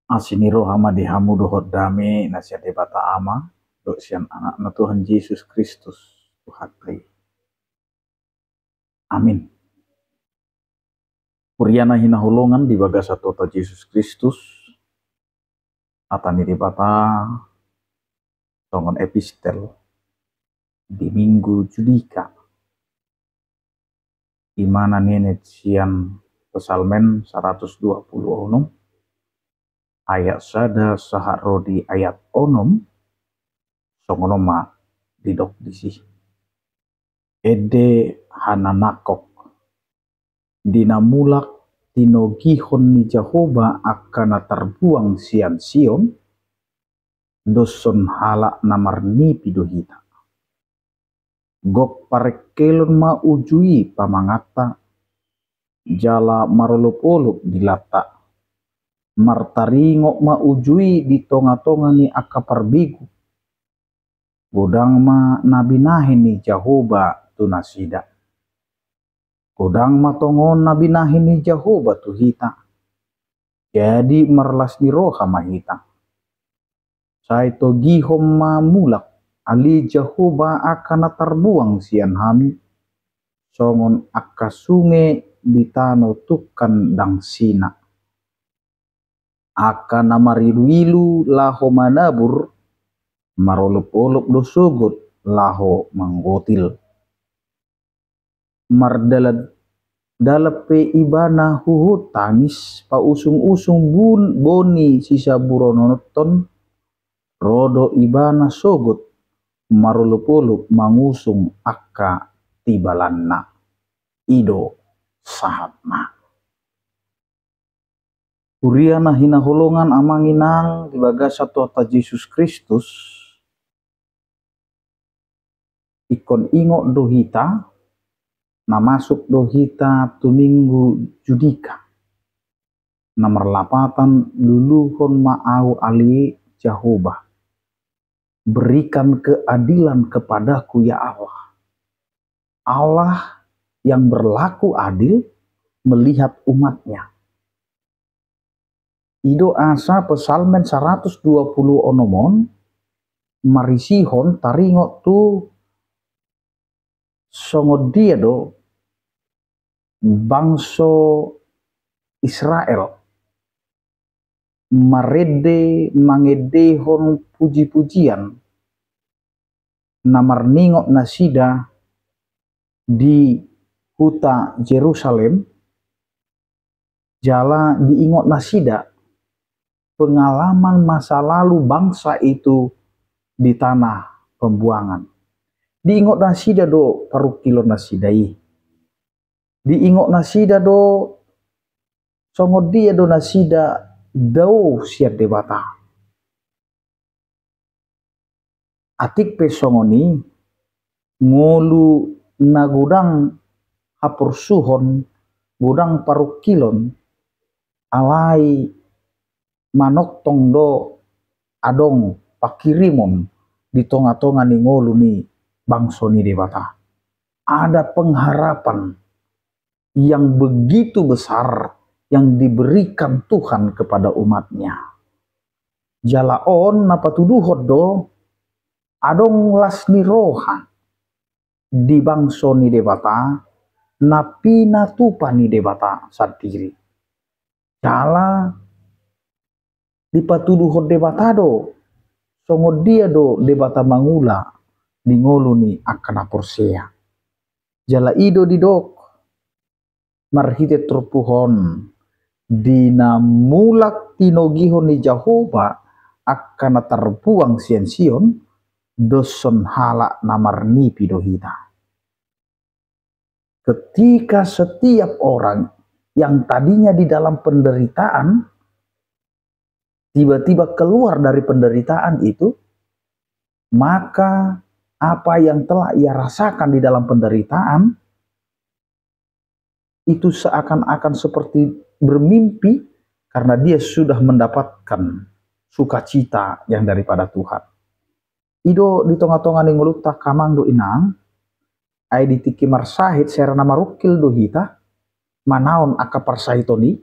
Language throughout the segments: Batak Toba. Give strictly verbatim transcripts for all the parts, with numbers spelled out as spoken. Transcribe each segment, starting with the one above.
Asi ni roha ma di hamu dohot dame na sian Debata Ama dohot sian Anakna Tuhan Jesus Kristus Tuhanta i. Amin. Huria na hinaholongan di bagasan Tuhanta Jesus Kristus, hata ni Debata songon epistel di Minggu Judika, i ma na nienet sian Psalmen saratus dua pulu onom, ayat sada sahat ro di ayat onom. Songon on ma didok disi: Ende hananangkok, di na mulak tinogihon ni Jahowa angka na tarbuang sian Sion, doshon halak na marnipi do hita. Gok parengkelon ma uju i pamanganta, jala marolopolop dilanta. Martaringot ma uju i di tongatonga ni angka parbegu. Godang ma na binahen ni Jahowa tu nasida. Godang ma tongon na binahen ni Jahowa tu hita. Jadi marlas ni roha ma hita. Sai togihon ma mulak, ale Jahowa, angka na tarbuang sian hami, songon angka sunge di tano tungkan dangsina. Angka na mariluilu laho manabur, marolopolop do sogot laho manggotil. Mardalandalan pe ibana huhut tangis, pausungusung bun-, boni sisaburononhon, ro do ibana sogot marolopolop mangusung angka tibalanna. I do sahatna. Huria na hinaholongan amang inang di bagasan Tuhanta Jesus Kristus, ingkon ingot do hita, na masuk do hita tu Minggu Judika, na marlapatan luluhon ma ahu ale Jahowa. Berikan keadilan kepadaku ya Allah. Allah yang berlaku adil melihat umatnya. I do asa Psalmen saratus dua pulu onom on marisihon taringot tu songon dia do bangso Israel marende mangendehon pujipujian na marningot nasida di huta Jerusalem, jala diingot nasida pengalaman masa lalu bangsa itu di tanah pembuangan. Diingot nasida do parungkilon nasida i. Diingot nasida do songon dia do nasida dao sian Debata. Atik pe songon i, ngolu na godang haporsuhon, godang parungkilon, alai manongtong do adong panghirimon di tongatonga ni ngolu ni bangso ni Debata. Ada pengharapan yang begitu besar yang diberikan Tuhan kepada umatnya. Jala on na patuduhon do adong las ni roha di bangso ni Debata na pinatupa ni Debata sandiri. Jala dipatuduhon Debata do songon dia do Debata mangula di ngolu ni angka na porsea. Jala i do didok marhite turpuk on, di na mulak tinogihon ni Jahowa angka na tarbuang sian Sion, doshon halak na marnipi do hita. Ketika setiap orang yang tadinya di dalam penderitaan, tiba-tiba keluar dari penderitaan itu, maka apa yang telah ia rasakan di dalam penderitaan itu seakan-akan seperti bermimpi, karena dia sudah mendapatkan sukacita yang daripada Tuhan. I do di tongatonga ni ngolunta, amang dohot inang, ai di tingki marsahit, sera na marungkil do hita manaon angka parsahiton i,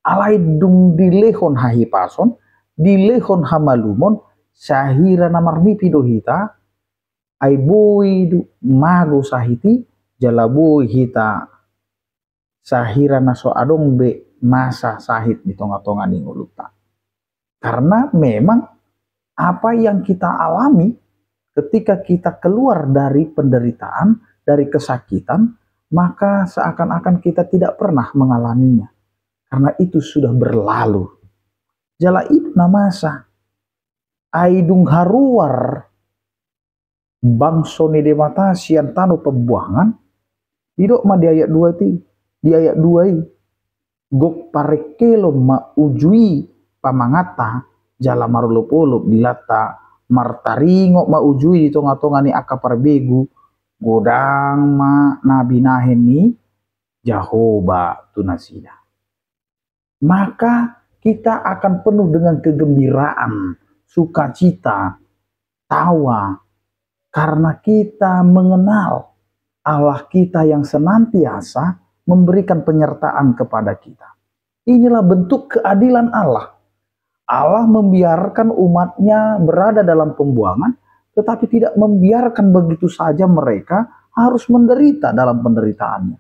alai dung dilehon hahipason, dilehon hamalumon, sahira na marnipi do hita, ai boi do mago sahit i, jala boi hita sahira na so adong be masa sahit di tonga-tonga ni ngolunta. Karena memang apa yang kita alami ketika kita keluar dari penderitaan, dari kesakitan, maka seakan-akan kita tidak pernah mengalaminya. Karena itu sudah berlalu. Jala i do na masa. Ai dung haruar bangso ni Debata sian tano pembuangan, didok ma di ayat dua i, di ayat dua i, gok parengkelon ma uju i pamanganta, jala marolop-olop dilanta, martaringot ma uju i di tonga-tonga ni angka parbegu, godang ma na binahen ni Jahowa tu nasida. Maka kita akan penuh dengan kegembiraan, sukacita, tawa, karena kita mengenal Allah kita yang senantiasa memberikan penyertaan kepada kita. Inilah bentuk keadilan Allah. Allah membiarkan umatnya berada dalam pembuangan, tetapi tidak membiarkan begitu saja mereka harus menderita dalam penderitaannya.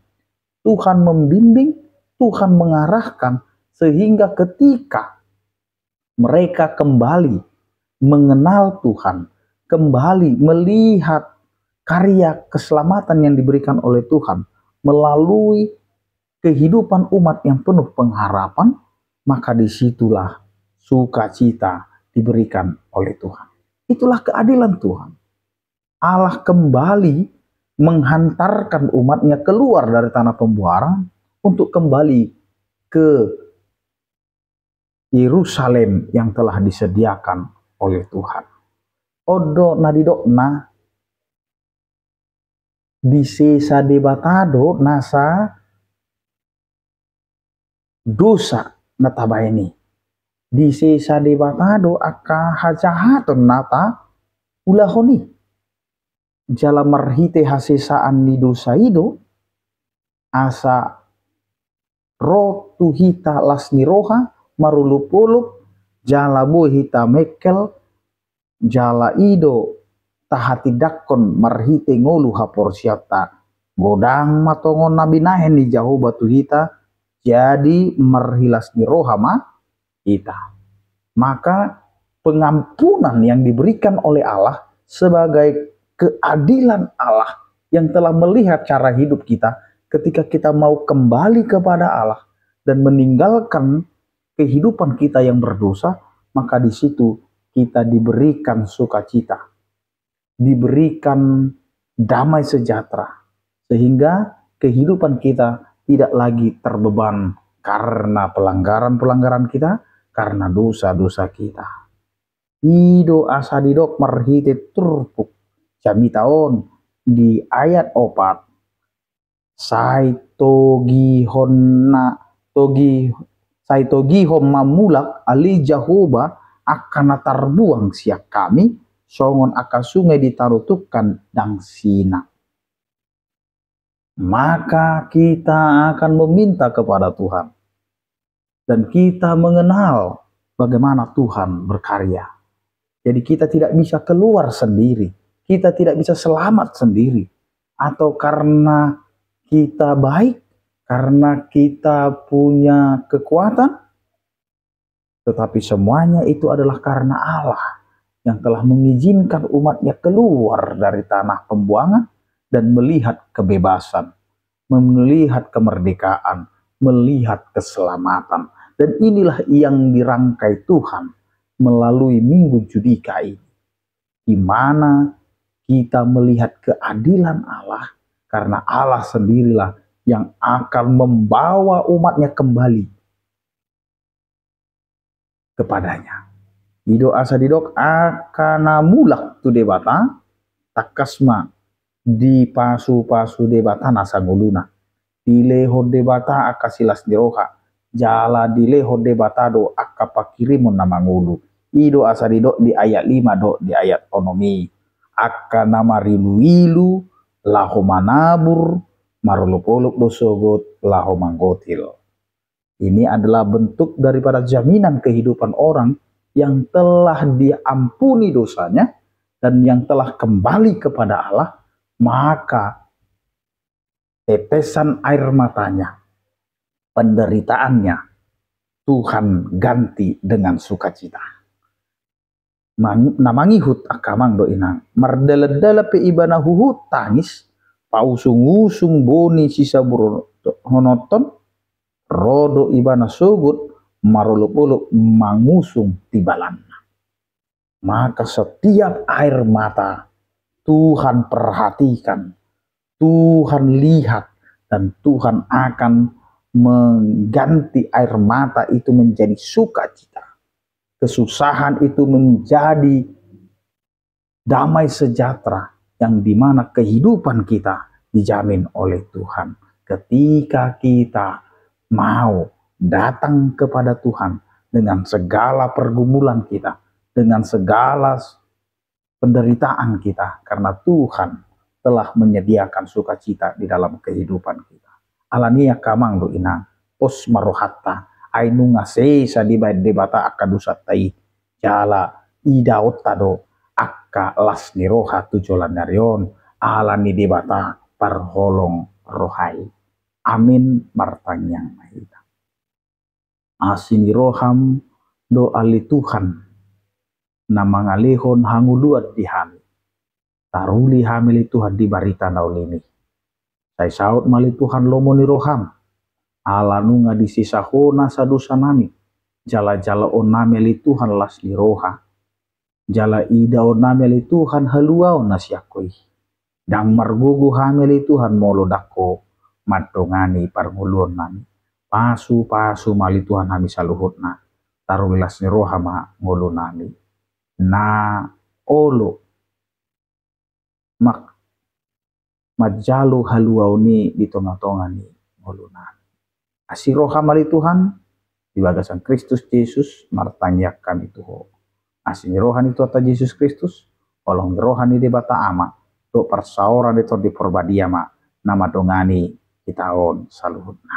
Tuhan membimbing, Tuhan mengarahkan, sehingga ketika mereka kembali mengenal Tuhan, kembali melihat karya keselamatan yang diberikan oleh Tuhan melalui kehidupan umat yang penuh pengharapan, maka disitulah sukacita diberikan oleh Tuhan. Itulah keadilan Tuhan. Allah kembali menghantarkan umatnya keluar dari tanah pembuaran untuk kembali ke Yerusalem yang telah disediakan oleh Tuhan. On do na didokna, disesa Debata do nasa dosa na tabaen i. Disesa Debata do angka hajahaton na taulahon i. Jala marhite hasesaan ni dosa i do asa ro tu hita las ni roha, marolop-olop, jala boi hita mengkel, jala i do tahatindangkon marhite ngolu haporseaonta. Godang ma tongon na binahen ni Jahowa tu hita, jadi marhilas ni roha ma hita. Maka pengampunan yang diberikan oleh Allah sebagai keadilan Allah yang telah melihat cara hidup kita, ketika kita mau kembali kepada Allah dan meninggalkan kehidupan kita yang berdosa, maka di situ kita diberikan sukacita, diberikan damai sejahtera, sehingga kehidupan kita tidak lagi terbeban karena pelanggaran-pelanggaran kita, karena dosa-dosa kita. I do asa didok marhite turpuk jamita on di ayat opat, sai togihon na togi, sai togihon ma mulak ale Jahowa angka na tarbuang sian hami, songon angka sungai di tano tungkan dangsina. Maka kita akan meminta kepada Tuhan. Dan kita mengenal bagaimana Tuhan berkarya. Jadi kita tidak bisa keluar sendiri. Kita tidak bisa selamat sendiri. Atau karena kita baik, karena kita punya kekuatan, tetapi semuanya itu adalah karena Allah yang telah mengizinkan umatnya keluar dari tanah pembuangan dan melihat kebebasan, melihat kemerdekaan, melihat keselamatan. Dan inilah yang dirangkai Tuhan melalui Minggu Judika ini, di mana kita melihat keadilan Allah, karena Allah sendirilah yang akan membawa umatnya kembali kepada-Nya. I do asa didok angka na mulak tu Debata, tangkas ma dipasupasu Debata nasa ngoluna. Dilehon Debata angka silas ni roha, jala dilehon Debata do angka pangkirimon na mangolu. I do asa didok di ayat lima dohot di ayat onom i. Angka na marilu-ilu laho manabur, marolop-olop do sogot laho manggotil. Ini adalah bentuk daripada jaminan kehidupan orang yang telah diampuni dosanya dan yang telah kembali kepada Allah, maka tetesan air matanya, penderitaannya, Tuhan ganti dengan sukacita. Mang-, na mangihut angka amang dohot inang, mardalan-dalan pe ibana huhut tangis, pausung-usung boni sisaburhononhon, ro do ibana sogot marolop-olop mangusung tibalanna. Maka setiap air mata Tuhan perhatikan, Tuhan lihat, dan Tuhan akan mengganti air mata itu menjadi sukacita. Kesusahan itu menjadi damai sejahtera yang dimana kehidupan kita dijamin oleh Tuhan. Ketika kita mau datang kepada Tuhan dengan segala pergumulan kita, dengan segala penderitaan kita, karena Tuhan telah menyediakan sukacita di dalam kehidupan kita. Alani i angka amang dohot inang, pos ma rohanta, ai nunga sesa dibahen Debata angka dosanta i, jala idaonta do angka las ni roha tu joloan ni ari on, ala ni Debata parholong roha i. Amin. Martangiang ma hita. Asi ni roham do ale Tuhan, na mangalehon hangoluan di hami. Taruli hami ale Tuhan di barita na uli i. Sai saut ma ale Tuhan lomo ni roham, ala nunga disesa Ho nasa dosa nami, jala jaloon nami ale Tuhan las ni roha, jala idaon nami ale Tuhan haluaon na sian Ho i. Ndang margogo hami ale Tuhan molo ndang Ho mandongani parngoluon nami. Pasu-pasu ma ale Tuhan hami saluhutna. Taruli las ni roha ma ngolu nami. Na olo mak-, manjalo haluaon i di tonga-tonga ni ngolu nami. Asi roham ale Tuhan, di bagasan Kristus Jesus martangiang hami tu Ho. Asi ni roha ni Tuhanta Jesus Kristus, holong ni roha ni Debata Ama, dohot parsaoran ni Tondi Parbadia ma na mandongani hita on saluhutna.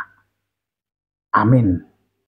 Amin.